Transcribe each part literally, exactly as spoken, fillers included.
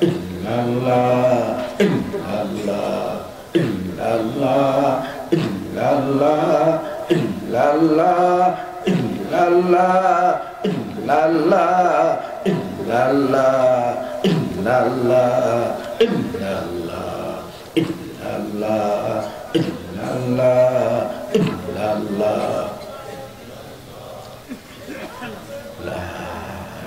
illallah, illallah, illallah, illallah, illallah, illallah, illallah, illallah, illallah, illallah, illallah, illallah, illallah. La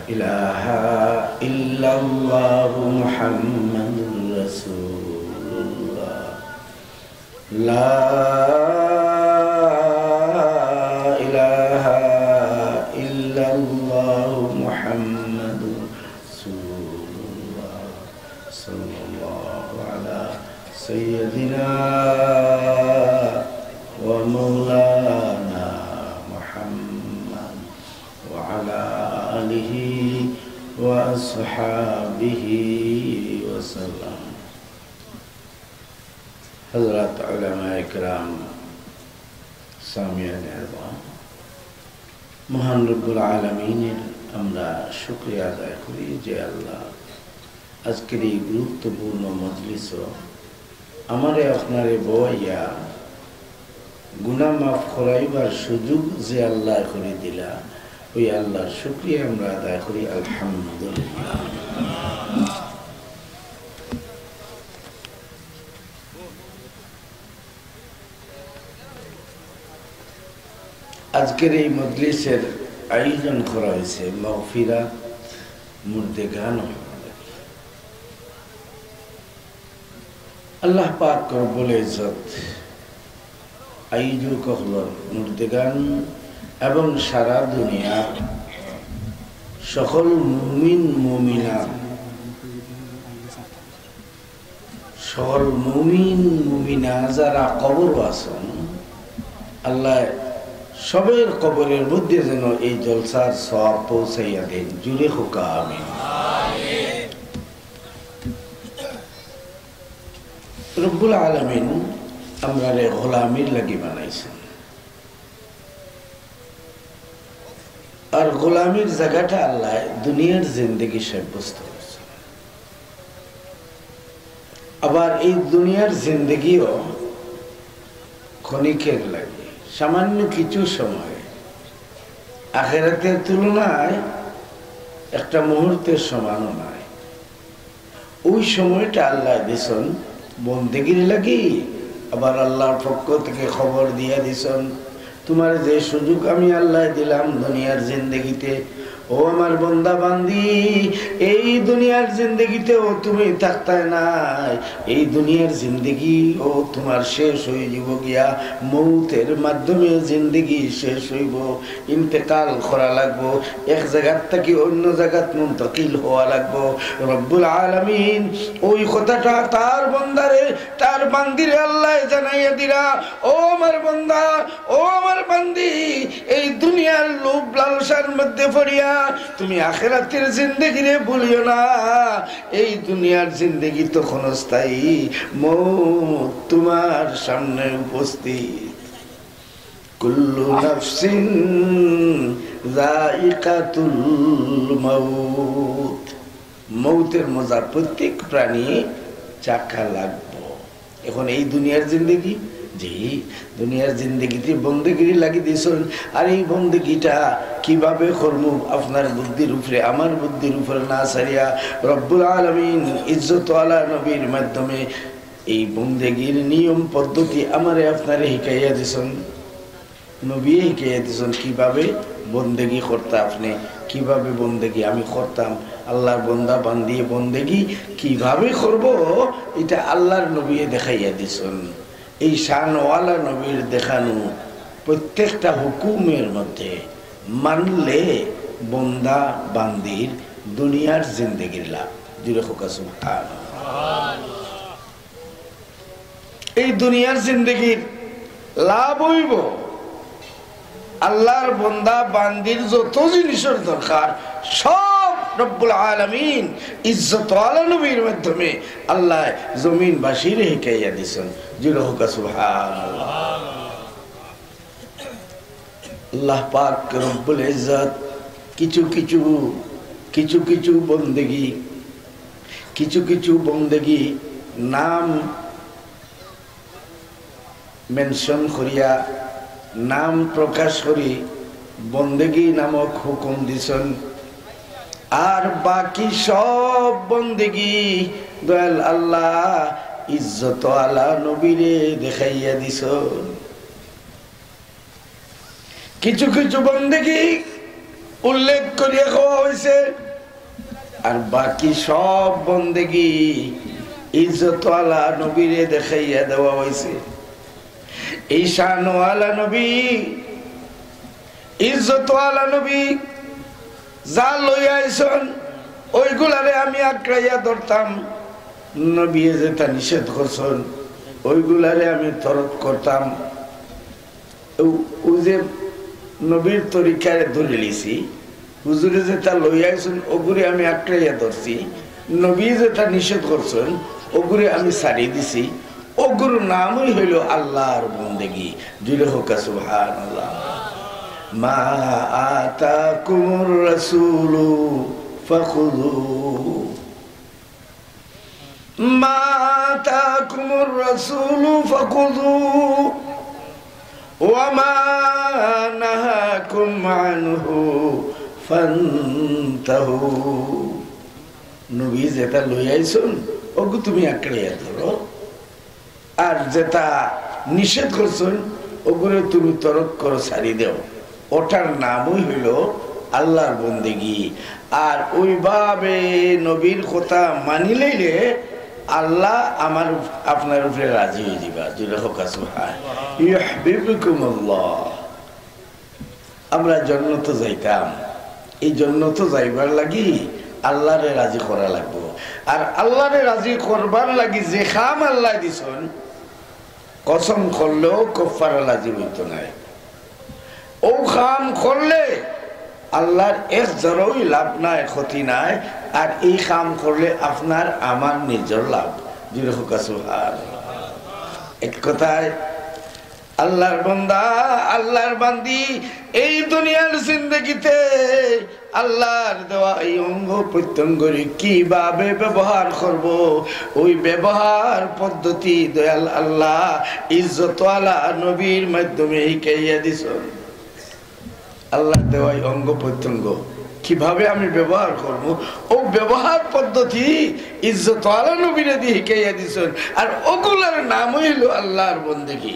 ilaha illallah Muhammadur Rasulullah. La ilaha صلى الله على سيدنا ومولانا محمد وعلى آله وأصحابه وسلم. হযরত উলামায়ে কেরাম, সামিয়ানে আযম, মহান রব্বুল আলামিনের আমরা শুকরিয়া আদায় করি যে আল্লাহ আজকের এই গুরুত্বপূর্ণ মজলিসো আমারে আপনারে বওয়াইয়া গুনাহ মাফ করাইবার সুযোগ যে আল্লায় করি দিলা, ওই আল্লাহর শুকরিয়া আমরা আদায় করি, আলহামদুলিল্লাহ। আজকের এই মজলিসের আয়োজন করা হয়েছে মাগফিরাত মুর্দেগান। আল্লাহ পাক রব্বুল ইজ্জত আয়োজক অকলর, মুর্দেগান এবং সারা দুনিয়ার সকল মুমিন মুমিনা, সকল মুমিন মুমিনা যারা কবরো আছইন, আল্লাহ সবের কবরের মধ্যে যেন এই জলসার সওয়াব পৌঁছাইয়া দেন। জুরে কউক্কা আমিন। রব্বুল আলামিন আমরারে গোলামির লাগি বানাইছইন। আর গোলামির জাগাটা আল্লাহ দুনিয়ার জিন্দেগি সাব্যস্ত করছে। আবার এই দুনিয়ার জিন্দেগিও ক্ষণিকের লাগি, সামান্য কিছু সময়, আখেরাতের তুলনায় একটা মুহূর্তের সমানও নয়। ওই সময়টা আল্লাহ দিছইন বন্দেগির লাগি, আবার আল্লাহর পক্ষ থেকে খবর দিয়া দিছইন, "তোমার যে সুযোগ আমি আল্লাহ দিলাম দুনিয়ার জিন্দেগিতে, ও আমার বন্দা বান্দি, এই দুনিয়ার জিন্দেগিতেও তুমি থাকতায় নায়, এই দুনিয়ার জিন্দেগিও তোমার শেষ হয়ে যাব গিয়া, মৌতের মাধ্যমে জিন্দেগি শেষ হইব।" ইন্তেকাল করা লাগবো, এক জাগাত থাকি অন্য জাগাত মুন্তকিল হওয়া লাগবো। রব্বুল আলামিন ওই কথাটা তার বন্দারে, তার বান্দিরে আল্লাহ জানাইয়া দিরা, "ও আমার বন্দা, ও আমার বান্দি, এই দুনিয়ার লোভ লালসার মধ্যে পড়িয়া তুমি আখেরাতের জিন্দেগিরে ভুলিও না। এই দুনিয়ার জিন্দেগি তো ক্ষণস্থায়ী, মৌত তোমার সামনে উপস্থিত।" কুল্লু নাফসিন যায়িকাতুল মাউত। মৌতের মজা প্রত্যেক প্রাণী চাখা লাগবো। এখন এই দুনিয়ার জিন্দেগি, জি, দুনিয়ার জিন্দেগিতে বন্দেগিরি লাগি দিছইন, আর এই বন্দেগিটা কিভাবে করমু আপনার বুদ্ধির উপরে, আমার বুদ্ধির উপরে না ছাড়িয়া রব্বুল আলামিন ইজ্জতওয়ালা নবীর মাধ্যমে এই বন্দেগির নিয়ম পদ্ধতি আমারে আপনারে হিকাইয়া দিছইন, নবীয়ে হিকাইয়া দিছইন কিভাবে বন্দেগি করতা আপনে, কিভাবে বন্দেগি আমি করতাম। আল্লাহর বন্দা বান্দিয়ে বন্দেগি কিভাবে করবো, এটা আল্লাহর নবীয়ে দেখাইয়া দিছইন। এই শানওয়ালা নবীর দেখানো প্রত্যেকটা হুকুমের মধ্যে মানলে বন্দা বান্দির দুনিয়ার জিন্দেগির লাভ। জুরে কউক্কা সুবহানাল্লাহ। এই দুনিয়ার জিন্দেগির লাভ হইব, আল্লাহর বন্দা বান্দির যত জিনিসের দরকার, সব রব্বুল আলামিন ইজ্জতওয়ালা নবীর মাধ্যমে আল্লাহ জমিনবাসীরে হিকাইয়া দিছইন। জুরে কউক্কা সুবহানাল্লাহ। আল্লাহ পাক রব্বুল ইজ্জত কিছু কিছু, কিছু কিছু বন্দেগি, কিছু কিছু বন্দেগি নাম মেনশন করিয়া, নাম প্রকাশ করি বন্দেগি নামক হুকুম দিছইন। আর বাকি সব বন্দেগি দয়াল আল্লাহ ইজ্জতওয়ালা নবীরে দেখাইয়া দিছইন। কিছু কিছু বন্দেগি উল্লেখ করিয়া কওয়া হইছে, আর বাকি সব বন্দেগি ইজ্জতওয়ালা নবীরে দেখাইয়া দেওয়া হইছে। এই শানওয়ালা নবী, ইজ্জতওয়ালা নবী যা লইয়া আইছইন, ওইগুলারে আমি আঁকড়াইয়া ধরতাম। নবীয়ে যেটা নিষেধ করছইন, ওইগুলারে আমি তরক করতাম। ও, ও যে নবীর তরিকারে ধরিলিছি, হুজুরে যেটা লইয়া আইছইন, ওগুরে আমি আঁকড়াইয়া ধরছি। নবী যেটা নিষেধ করছইন, ওগুরে আমি ছাড়ি দিছি। ওগুর নামই হইল আল্লাহর বন্দেগী। জুড়ে হোক সুবহানাল্লাহ। মা আতাকুমুর রাসূলু ফাখুযুহু। মা আতাকুমুর রাসূলু ফাখুযুহু ওয়া মা নাহাকুম আনহু ফান্তাহু। নবী যেটা লই আইছইন, ওগু তুমি আঁকড়াইয়া ধরো, আর যেটা নিষেধ করছইন, ওগুরে তুমি তরক করো, ছাড়ি দেও। ওটার নামই হইল আল্লাহর বন্দেগী। আর ওইভাবে নবীর কথা মানিলাইলে আল্লাহ আমার উপ-, আপনার উপরে রাজি হয়ে যাবা। জুড়ে হোক সুবহান। ইউহবিবকুমুল্লাহ। আমরা জন্নতো যাইতাম, এই জন্নতো যাইবার লাগি আল্লাহরে রাজি করা লাগবো। আর আল্লাহরে রাজি করবার লাগি যে কাম আল্লাহ দিছইন, কসম করলেও কফারা লাজিম হইতো নায়। ও কাম করলে আল্লাহর এক জরই লাভ নাই, ক্ষতি নাই। আর এই কাম করলে আপনার আমার নিজর লাভ। জুড়ে হোক সুবহান। এক কথায় আল্লাহর বান্দা, আল্লাহর বান্দি, এই দুনিয়ার জিন্দেগিতে আল্লাহর দেওয়া এই অঙ্গ প্রত্যঙ্গরে কিভাবে ব্যবহার করব, ওই ব্যবহার পদ্ধতি দয়াল আল্লাহ ইজ্জতওয়ালা নবীর মাধ্যমে শিখাইয়া দিছইন। আল্লাহর দেওয়া এই অঙ্গ প্রত্যঙ্গ কিভাবে আমি ব্যবহার করব, ও ব্যবহার পদ্ধতি ইজ্জতওয়ালা নবীরে দি শিখাইয়া দিছইন। আর ওগুলার নাম হইল আল্লাহর বন্দেগী।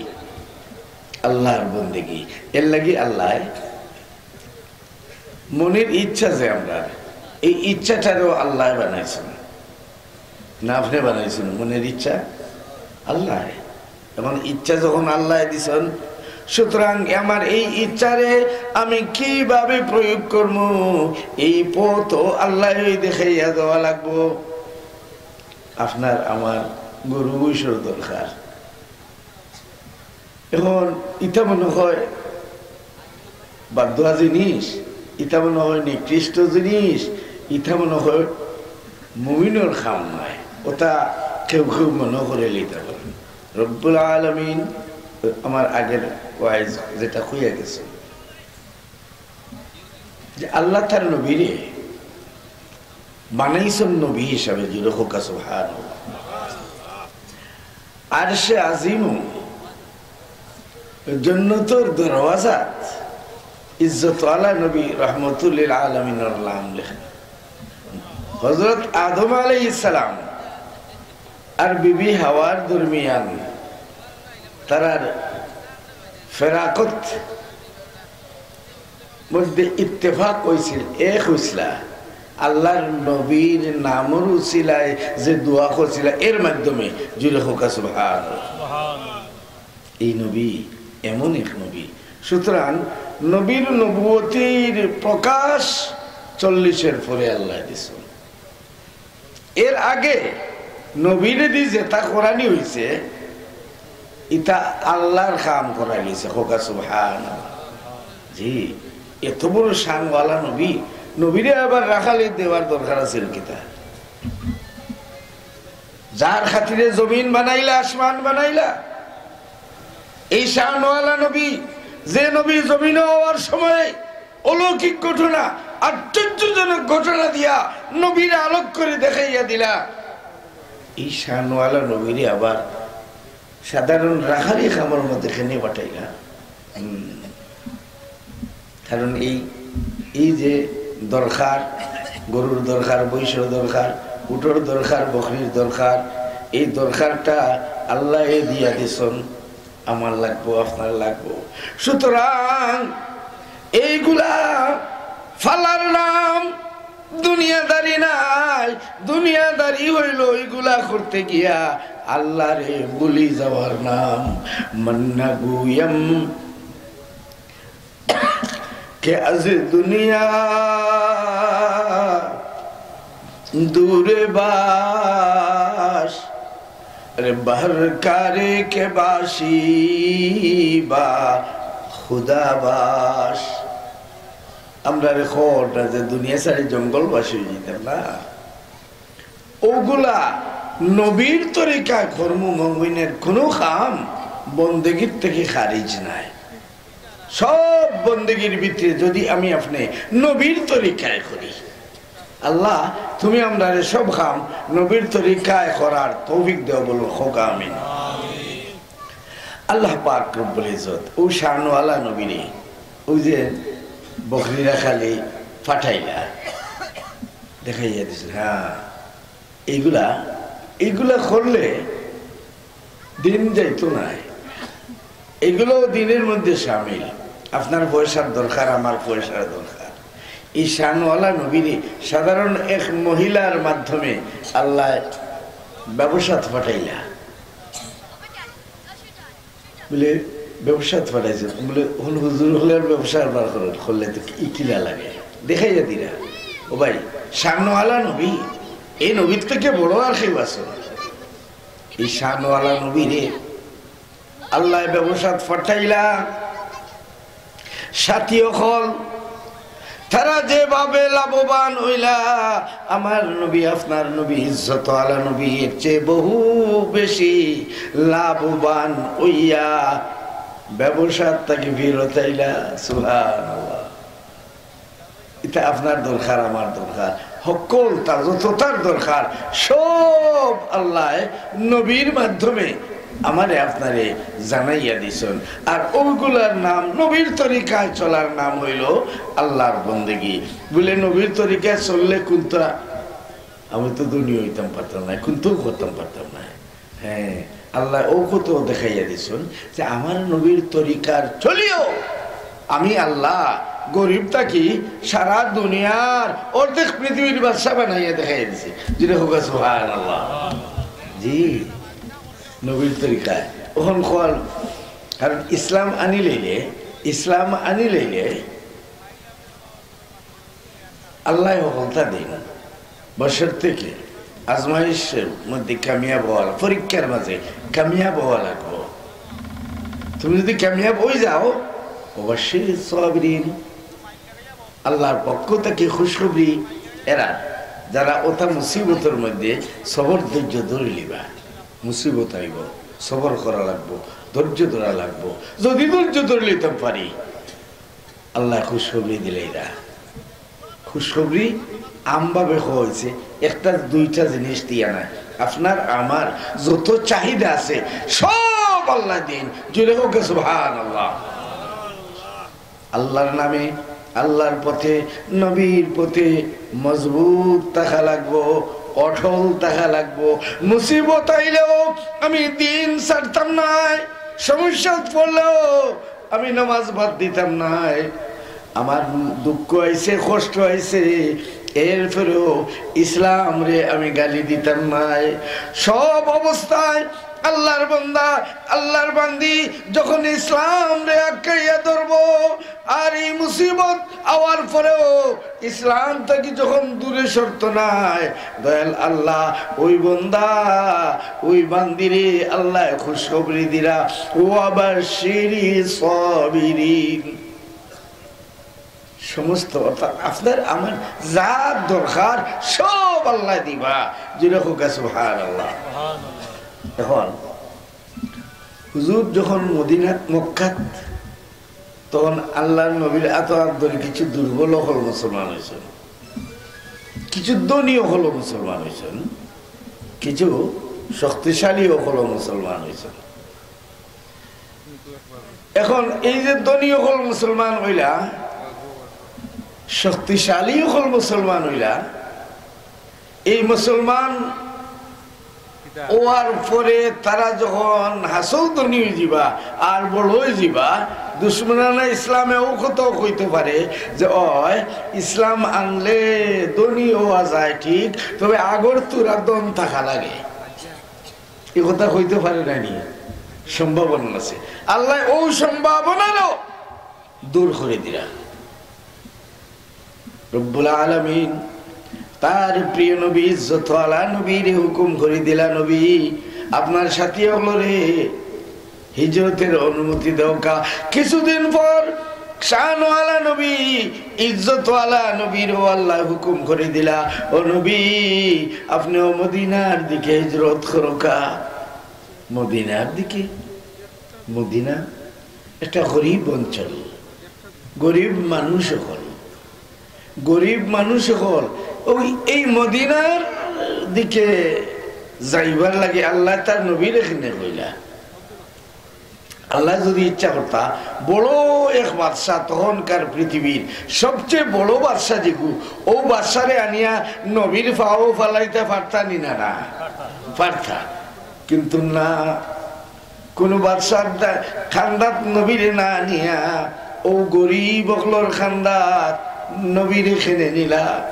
আল্লাহর বন্দেগী। এর লাগি আল্লাহ মনের ইচ্ছা যে আমরা, এই ইচ্ছাটারেও আল্লাহ বানাইছইন। না আপনি বানাইছইন মনের ইচ্ছা? আল্লাহ। এখন ইচ্ছা যখন আল্লাহ দিছইন, সুতরাং আমার এই ইচ্ছারে আমি কিভাবে প্রয়োগ করব, এই পথও আল্লাহ দেখাইয়া দেওয়া লাগবো। আপনার আমার গরু মহিষর দরকার। এখন ইটা মনে হয় বাদ দেওয়া জিনিস, ইটা মনে হয় নিকৃষ্ট জিনিস, ইটা মনে হয় মুমিনর কাম নায়, ওটা কেউ কেউ মনে করে লিতে পারে। রব্বুল আলামিন আমার আগের ওয়াইজ যেটা কইয়া গেছে, যে আল্লাহ তার নবীরে বানাইছইন নবী হিসাবে, জুড়ে হোক সুবহানাল্লাহ। আরশে আজিম, জন্নতর দরওয়াজাত ইজ্জতওয়ালা নবী রহমতুল্লিল আলামিনর নাম লেখা। হযরত আদম আলাইহিস সালাম আর বিবি হাওয়ার দরমিয়ান তারার ফেরাকত মধ্যে ইত্তেফাক হইছিল, এক হইছিলা। আল্লাহর নবীর নামর উসিলায় যে দোয়া করছিলা, এর মাধ্যমে, জুড়ে হোক সুবহান। এই নবী এমন এক নবী। সুতরাং নবীর নবুয়তির প্রকাশ চল্লিশের পরে আল্লাহ দিছইন। এর আগে নবীরে দি যেটা করানি হইছে, ইটা আল্লাহর কাম করাই লইছে। হোক সুবহান। জি, এত বড় শানওয়ালা নবী, নবীরে আবার রাখালি দেওয়ার দরকার আছিল কিতা? যার খাতিরে জমিন বানাইলা, আসমান বানাইলা, এই শানওয়ালা নবী, যে নবী জমিনে হওয়ার সময় অলৌকিক ঘটনা, আশ্চর্যজনক ঘটনা দিয়া নবীরে আলোক করে দেখাইয়া দিলা, এই শানওয়ালা নবীরে আবার সাধারণ রাখালি কামর মধ্যে কেনে পাঠাইলা? হুম। কারণ এই, এই যে দরকার, গরুর দরকার, মহিষর দরকার, উটর দরকার, বকরির দরকার, এই দরকারটা আল্লাহ দিয়া দিছইন। আমার লাগবো, আপনার লাগবো। সুতরাং এইগুলা ফালার নাম দুনিয়াদারি নায়। দুনিয়াদারি হইল এইগুলা করতে গিয়া আল্লাহরে ভুলি যাওয়ার নাম। মান্না গুয়াম কে আজ দুনিয়া দূরে বাস বাহার কারে কে বাসি বা খুদা বাস। আমরা রে খোর না যে দুনিয়া ছাড়ি জঙ্গলবাসী অইযিতাম না। ওগুলা নবীর তরিকায় কর্ম মুমিনের কোনো কাম বন্দেগীর থাকি খারিজ নাই। সব বন্দেগীর ভিতরে যদি আমি আপনে নবীর তরিকায় করি, আল্লাহ, তুমি আমরারে সব কাম নবীর তরিকায় করার তৌফিক দেও, বলুন, কউক্কা আমিন। আল্লাহ পাক রব্বুল ইজ্জত, ও শানওয়ালা নবীরে, ওই যে বকরিরা খালি ফাটাইলা, দেখাইয়া দিছইন, হ্যাঁ, এইগুলা, এইগুলা করলে দিন যাইতো নায়। এগুলো দিনের মধ্যে শামিল। আপনার পয়সার দরকার, আমার পয়সার দরকার। এই শানওয়ালা নবীরে সাধারণ এক মহিলার মাধ্যমে আল্লাহ ব্যবসাত পাঠাইলা। বলে, ব্যবসাত পাঠাইছে। বলে, "হন হুজুর হলে আর ব্যবসা আর বার করেন, করলে তো কি কিলা লাগে?" দেখাইয়া দিলা, "ও ভাই, শানওয়ালা নবী, এই নবীর থেকে বড় আর কেউ আছে না?" এই শানওয়ালা নবীরে আল্লাহ ব্যবসাত পাঠাইলা। সাথী অকল, তারা যেভাবে লাভবান অইলা, আমার নবী, আপনার নবী, ইজ্জতওয়ালা নবী, এর চেয়ে বহু বেশি লাভবান অইয়া ব্যবসার থাকি ফিরত আইলা। সুবহানাল্লাহ। ইটা আপনার দরকার, আমার দরকার, হক্কলতা যততার দরকার, সব আল্লাহ নবীর মাধ্যমে আমারে আপনারে জানাইয়া দিছইন। আর ওইগুলার নাম, নবীর তরিকায় চলার নাম অইলো আল্লাহর বন্দেগী। বলে, নবীর তরিকায় চললে কুনটা, আমি তো ধনী অইতাম পারতাম না, কুনটাও করতাম পারতাম না। হ্যাঁ, আল্লাহ ও কত দেখাইয়া দিছইন যে আমার নবীর তরিকার চলিও আমি আল্লাহ গরিব থাকি সারা দুনিয়ার অর্ধেক পৃথিবীর বাদশা বানাইয়া দেখাইয়া দিছি। জুরে কউক্কা সুবহানাল্লাহ। জি, নবীর তরিকায়। অখন কল, কারণ ইসলাম আনি লইলে, ইসলাম আনি লইলে আল্লাহ হকলতা দেইন। বশর্তে আজমাইশের মধ্যে কামিয়াব অওয়া, পরীক্ষার মাঝে কামিয়াব অওয়া লাগবো। তুমি যদি কামিয়াব অই যাও, ওবাশশিরিস সাবিরিন, আল্লাহর পক্ষ থাকি খুশখবরি। এরা যারা অতা মুসিবতর মধ্যে সবর ধৈর্য ধরিলিবা, মুসিবত আইবো, সবর করা লাগবো, ধৈর্য ধরা লাগবো। যদি ধৈর্য ধরিলিতাম পারি, আল্লাহ খুশখবরি দিলাইরা। খুশখবরি আমভাবে কওয়া অইছে, একটা দুইটা জিনিস দিয়া নায়। আপনার আমার যত চাহিদা আছে সব আল্লাহ দেইন। জুরে কউক্কা সুবহানাল্লাহ। আল্লাহর নামে, আল্লাহর পথে, নবীর পথে মজবুত থাকা লাগবো, অটল থাকা লাগবো। মুসিবত আইলেও আমি দিন ছাড়তাম নায়, সমস্যাত পড়লেও আমি নামাজ বাদ দিতাম নায়। আমার দুঃখ আইছে, কষ্ট আইছে, এরপরেও ইসলামরে আমি গালি দিতাম নায়। সব অবস্থায় আল্লাহর বান্দা, আল্লাহর বান্দি যখন ইসলামরে আঁকড়াইয়া ধরবো, আর এই মুসিবত আওয়ার পরেও ইসলাম থাকি যখন দূরে সরতো নায়, দয়াল আল্লাহ ওই বান্দা, ওই বান্দিরে আল্লাহ খুশখবরি দিরা, ওয়াবাশশিরিস সাবিরিন। সমস্ত, অর্থাৎ আপনার আমার যা দরকার সব আল্লাহ দিবা। জুরে কউক্কা সুবহানাল্লাহ। এখন হুজুর যখন মদিনাত, মক্কাত, তখন আল্লাহর নবীর আতো আত ধরি কিছু দুর্বল অকল মুসলমান অইছইন, কিছু ধনী অকল মুসলমান অইছইন, কিছু শক্তিশালী অকল মুসলমান অইছইন। এখন এই যে ধনী অকল মুসলমান অইলা, শক্তিশালী অকল মুসলমান অইলা, এই মুসলমান অওয়ার পরে তারা যখন হাছাউ ধনী অইযিবা আর বড় অইযিবা, দুশমনানে ইসলামে অউ কথাও কইতো পারে যে, "অয়, ইসলাম আনলে ধনী অওয়া যায় ঠিক, তবে আগর তুরা ধন থাকা লাগে।" ই কথা কইতো পারে না নি? সম্ভাবনা আছে। আল্লাহ অউ সম্ভাবনারও দূর করি দিরা। রব্বুল আলামিন তার প্রিয় নবী, ইজ্জতওয়ালা নবীরে হুকুম করি দিলা, "নবী, আপনার সাথী অকলরে হিজরতের অনুমতি দেওকা। কিছুদিন পর শানওয়ালা নবী, ইজ্জতওয়ালা নবীরও আল্লায় হুকুম করি দিলা, "ও নবী, আপনেও মদিনার দিকে হিজরত করোকা।" মদিনার দিকে? মদিনা একটা গরিব অঞ্চল, গরিব মানুষ অকল, গরিব মানুষ অকল। ওই, এই মদিনার দিকে যাইবার লাগি আল্লায় তার নবীরে কেনে কইলা। আল্লায় যুদি ইচ্ছা করতা, বড় এক বাদশা, তখনকার পৃথিবীর সবচেয়ে বড় বাদশা যেগু, অউ বাদশারে আনিয়া নবীর পাও ফালাইতা পারতা নি না? না পারতা, কিন্তু না, কুনু বাদশার দা-, খান্দাত নবীরে না নিয়া, অউ গরিব অকলর খান্দাত নবীরে কেনে নিলা।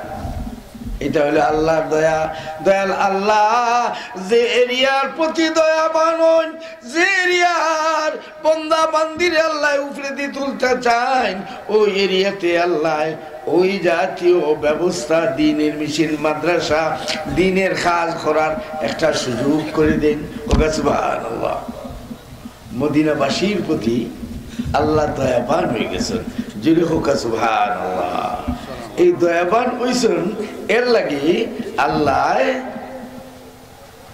ইটা অইলো আল্লার দয়া। দয়াল আল্লা যে এরিয়ার প্রতি দয়াবান অইন, যে এরিয়ার বন্দা বান্দিরে আল্লায় উপরেদি তুলতা চাইন, অউ এরিয়াতে আল্লায় অউ জাতীয় ব্যবস্থা, দ্বীনের মিশন, মাদ্রাসা, দ্বীনের কাজ করার একটা সুযোগ করি দেইন। কউক্কা সুবহানাল্লাহ। মদিনাবাসীর প্রতি আল্লা দয়াবান অইগেছইন। জুরে কউক্কা সুবহানাল্লাহ। এই দয়াবান অইছইন, এরলাগি আল্লায়,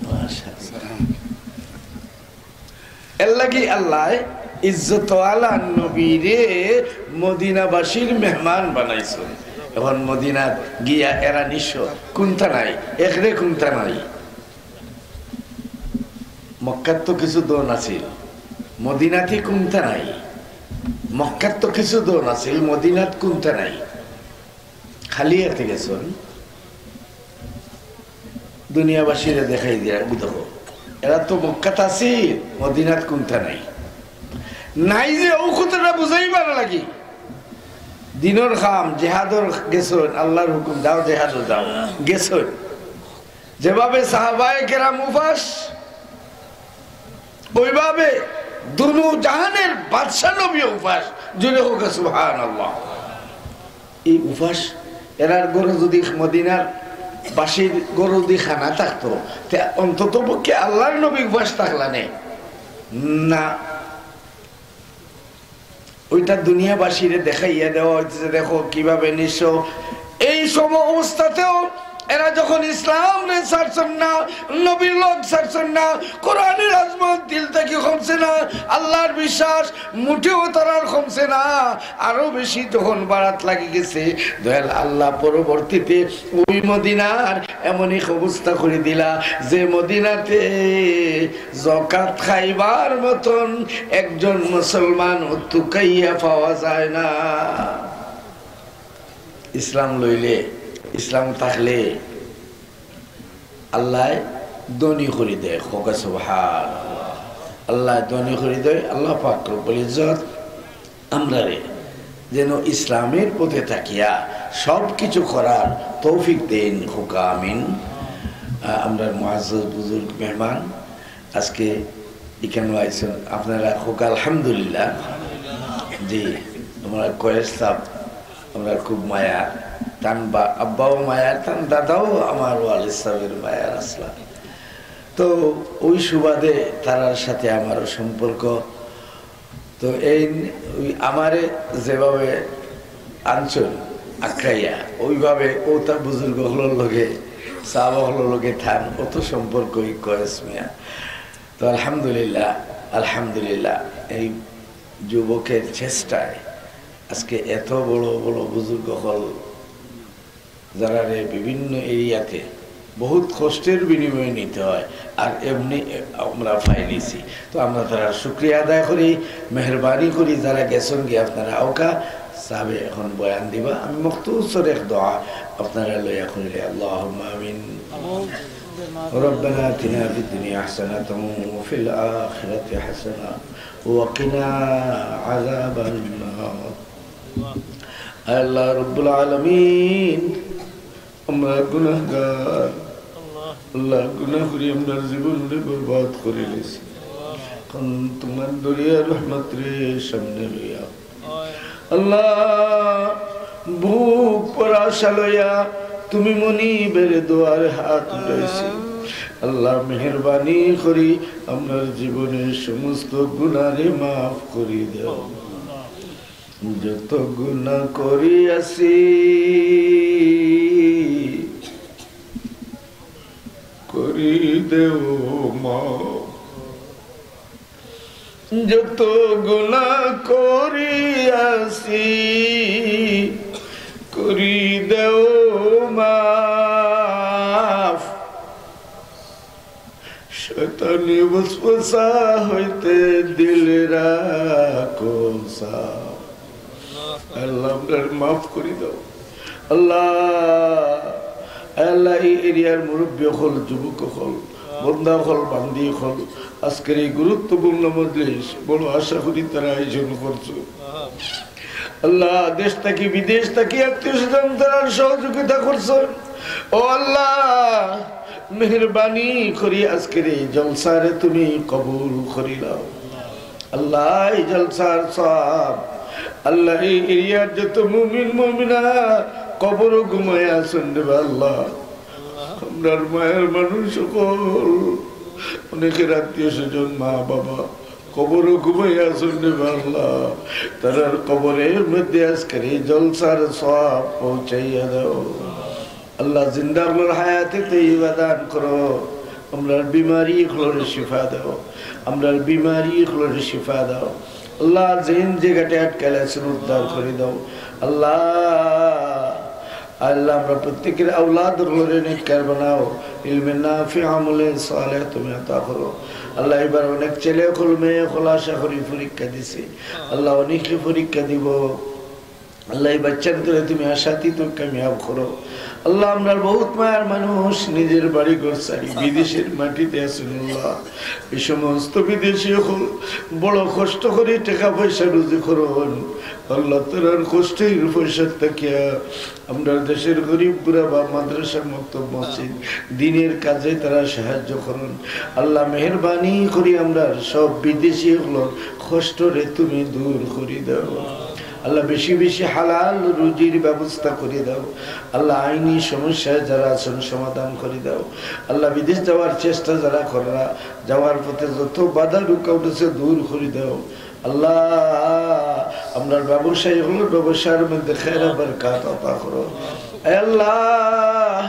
মাশাআল্লাহ। এরলাগি আল্লায় ইজ্জতওয়ালা নবীরে মদিনাবাসীর মেহমান বানাইছইন। এখন মদিনাত গিয়া এরা নিঃস্ব, কুন্তা নাই, একরে কুন্তা নাই। মক্কাত তো কিছু ধন আছিল, মদিনাতে কুন্তা নাই। মক্কাত তো কিছু ধন আছিল, মদিনাত কুন্তা নাই। খালি আতে গেছইন, দুনিয়াবাসীরে দেখাই দিয়া, "দেখো, এরা তো মক্কাত আছিল, মদিনাত কুন্তা নাই।" নাই যে অউ কথাটা বুঝাইবার লাগি। দ্বীনর কাম, জেহাদর গেছইন, আল্লার হুকুম, "যাও জেহাদো যাও", গেছইন। যেভাবে সাহাবায়ে কেরাম উপাস, অউভাবে দুনো জাহানের বাদশা নবীও উপাস। জুরে কউক্কা সুবহানাল্লাহ। এই উপাস, এরার ঘরো যুদি, মদিনার বাসীর ঘরো যুদি খানা থাকতো, তে অন্তত পক্ষে আল্লার নবী উপাস থাকলা নে না। অউটা দুনিয়াবাসীরে দেখাইয়া দেওয়া অইতেছে, "দেখো কিভাবে নিঃস্ব।" এই সম অবস্থাতেও এরা যখন ইসলামরে ছাড়ছইন না, নবীর লগ ছাড়ছইন না, কোরআনের আজমত দিল থাকি কমছে না, আল্লার বিশ্বাস মুটেও তারার কমছে না, আরো বেশি যখন বাড়াত লাগি গেছে, দয়াল আল্লা পরবর্তীতে অউ মদিনার এমন এক অবস্থা করি দিলা যে মদিনাতে জকাত খাইবার মতন একজন মুসলমান তুকাইয়া পাওয়া যায় না। ইসলাম লইলে, ইসলাম থাকলে আল্লায় ধনী করি দেয়। কউক্কা সুবহানাল্লাহ। আল্লায় ধনী করি দেয়। আল্লা পাক রব্বুল ইজ্জত আমরারে যেন ইসলামের পথে থাকিয়া সব কিছু করার তৌফিক দেইন। কউক্কা আমিন। আহ, আমরার মুআজ্জাজ বুজুর্গ মেহমান আজকে ইখানো আইছইন, আপনারা কউক্কা আলহামদুলিল্লাহ। জি, আমরার কয়েস সাব, আমরার খুব মায়া, তান বা-, আব্বাও মায়ার, তান দাদাও আমার ওয়ালিদ সাবর মায়ার আছলা। তো অউ সুবাদে তারার সাথে আমারও সম্পর্ক। তো এই, অউ আমারে যেভাবে আনছইন আক্রাইয়া, অউভাবে অউ তার বুজুর্গ অকলর লগে, সাহাবা অকলর লগে থান, অত সম্পর্ক অউ কয়েস মিয়া। তো আলহামদুলিল্লাহ, আলহামদুলিল্লাহ, এই যুবকের চেষ্টায় আজকে এত বড় বড় বুজুর্গ অকল যারারে বিভিন্ন এরিয়াতে বহুত কষ্টের বিনিময়ে নিতে হয়, আর এমনে আমরা পাইলিছি। তো আমরা তারার শুকরিয়া আদায় করি, মেহেরবানি করি, যারা গেছইন গি আপনারা আউক্কা। সাবে এখন বয়ান দিবা, আমি মখতুসর এক দোয়া আপনারা লইয়া করিলে, আল্লাহুম্মা আমিন। ربنا آتنا في الدنيا حسنة وفي الآخرة حسنة وقنا عذاب النار। আল্লাহ রব্বুল আলামিন, আমরা গুনাহগার, আল্লাহ গুনাহ করি আমরা জীবনরে বরবাদ করিলিছি। এখন তোমার দরিয়া রহমতরে সামনে লইয়া আল্লাহ, বুক পরাশা লইয়া তুমি মনিবের দুয়ারে হাত উঠাইছি। আল্লাহ, মেহেরবানি করি আমরার জীবনের সমস্ত গুনারে মাফ করি দেও। যত গুনা করিয়াছি, করি দেও মাফ। যত গুনা করিয়াছি, করি দেও মাফ। শয়তানি ওয়াসওয়াসা হইতে দিল রাখো সাফ। আল্লাহ, আমরারে মাফ করি দেও। আল্লাহ, আল্লাহ, এই এরিয়ার মুরব্বী অকল, যুবক অকল, বন্দা অকল, বান্দি অকল, আজকের এই গুরুত্বপূর্ণ মজলিস বড় আশা করি তারা আয়োজন করছো। আল্লাহ, দেশ থাকি বিদেশ থাকি আত্মীয় স্বজন তারা সহযোগিতা করছো। ও আল্লাহ, মেহেরবানি করি আজকের এই জলসারে তুমি কবুল করি নাও। আল্লাহ, এই জলসার সওয়াব, আল্লাহ, এই এরিয়ার যত মুমিন মুমিনা কবরো ঘুমাইয়া আছইন রে বা আল্লাহ, আমরার মায়ার মানুষ অকল, অনেকের আত্মীয় স্বজন, মা বাবা কবরো ঘুমাইয়া আছইন রে বা আল্লাহ, তারার কবরের মধ্যে আজকের এই জলসার সওয়াব পৌঁছাইয়া দাও। আল্লাহ, জিন্দা অকলর হায়াতে তৈয়বা দান করো। আমরার বিমারি অকলরে শিফা দাও, আমরার বিমারি অকলরে শিফা দাও। আল্লাহ, যেইন যে ঘাটে আটকাইল আছইন উদ্ধার করি দাও। আল্লাহ, আল্লাহ, আমরা প্রত্যেকের আওলাদ অকলরে নেককার বানাও, ইলমে নাফি, আমলে সালেহ তুমি আতা করো। আল্লাহ, এবার অনেক ছেলে অকল, মেয়ে অকল আশা করি পরীক্ষা দিছে। আল্লাহ, অনেকে পরীক্ষা দিব। আল্লাহ, এই বাচ্চান্তরে তুমি আশাতীত কামিয়াব করো। আল্লাহ, আমরার বহুত মায়ার মানুষ নিজের বাড়ি ঘর ছাড়ি বিদেশের মাটিতে আছইন। আল্লাহ, এই সমস্ত বিদেশি অকল বড় কষ্ট করি টাকা পয়সা রুজি করইন। আল্লাহ, তারার কষ্টের পয়সা থাকিয়া আমরার দেশের গরিব গুরাবা, মাদ্রাসা, মক্তব, মসজিদ, দ্বীনের কাজে তারা সাহায্য করইন। আল্লাহ, মেহেরবানি করি আমরার সব বিদেশি অকলর কষ্টরে তুমি দূর করি দাও। আল্লাহ, বেশি বেশি হালাল রুজির ব্যবস্থা করি দাও। আল্লাহ, আইনি সমস্যায় যারা আছইন সমাধান করি দাও। আল্লাহ, বিদেশ যাওয়ার চেষ্টা যারা কররা, যাওয়ার পথে যত বাধা রুকাওয়াট আছে দূর করি দাও। আল্লাহ, আমরার ব্যবসায়ী অকলর ব্যবসার মধ্যে খের বরকত আতা করো। এ আল্লাহ,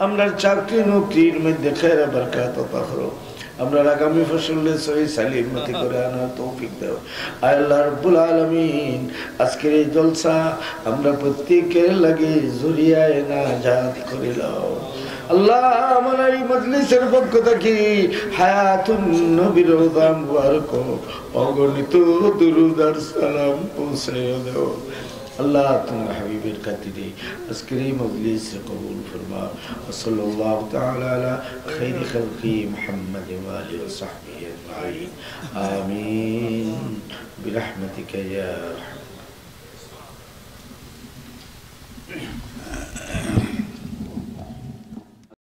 আমরার চাকরি নকরির মধ্যে খের বরকত আতা করো। আমরার আগামী ফসলরে সহি সালিমতি করে আনার তৌফিক দাও। আয় আল্লাহ রাব্বুল আলামিন, আজকের এই জলসা আমরা প্রত্যেকের লাগি জরিয়ায়ে নাজাত করি লাও। আল্লাহ, আমরার এই মজলিসের পক্ষ থাকি হায়াতুন নবীর রওজা মুবারক অগণিত দুরুদ আর সালাম পৌঁছাইয়া দাও। আল্লাহ, তোমার হাবিবের খাতিরে আজকের এই মজলিস কবুল ফরমাও। ওয়া সাল্লাল্লাহু তাআলা আলা খাইরি খালকি মুহাম্মাদ ওয়া আলিহি ওয়া সাহবিহি আজমাইন। আমিন। বিরাহমাতিকা ইয়া আরহামার